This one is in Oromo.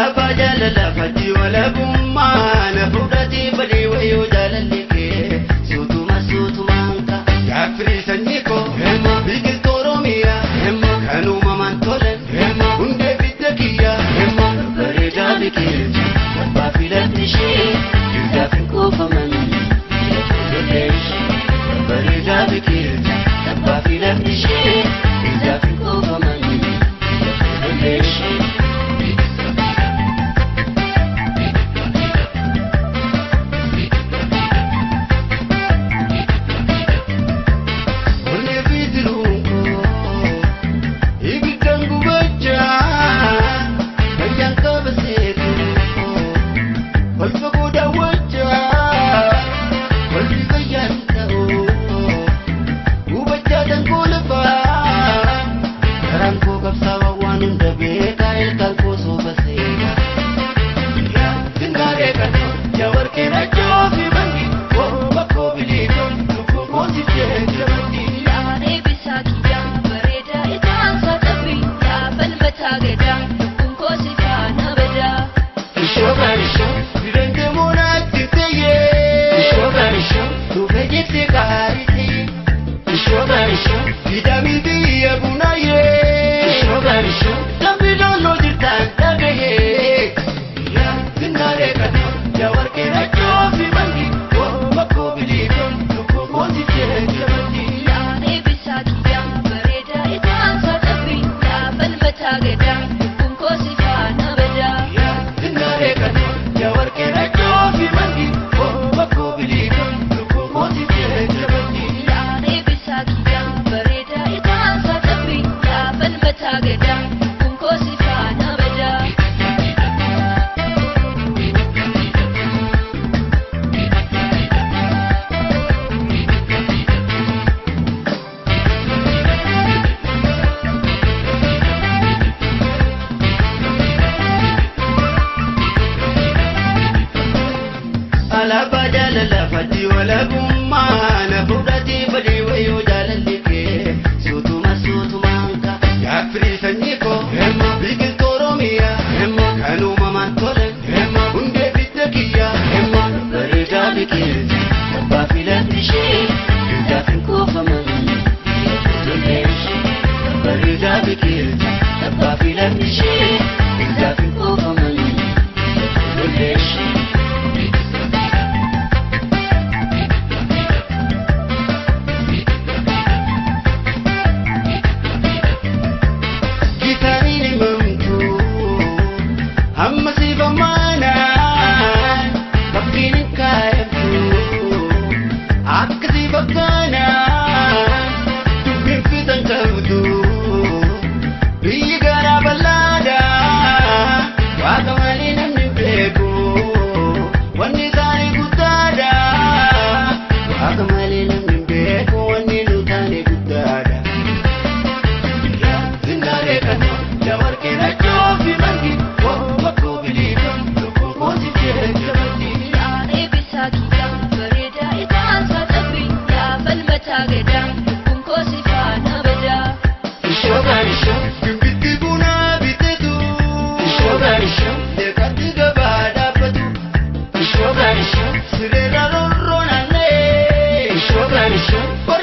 Alaabaa jaalala fakkii walabummaa na fudhatee badee wayoo jaalalli kee suutuma suutumaan ka. Gaaffirii sanyii koo biqiltuu Oromiyaa kan uumamaan tolan hundee bidda kiyyaa bareedaa biqiltuu abbaa filatti ishee guddaaf hin kuufaman biyya fuullee ishee bareedaa biqiltuu abbaa filatti ishee guddaaf hin kuufaman biyya fuullee ishee. Alaabaa jaalala fakkii walabummaa na fudhatee badee wayoo jaalalli kee suutuma suutumaan ka. Gaaffirii sanyii koo biqiltuu Oromiyaa kan uumamaan tolan hundee bidda kiyyaa bareedaa biqiltuu abbaa filatti ishee guddaaf hin kuufaman biyya fuullee ishee bareedaa biqiltuu abbaa filatti ishee guddaaf hin kuufaman biyya fuullee ishee. Show.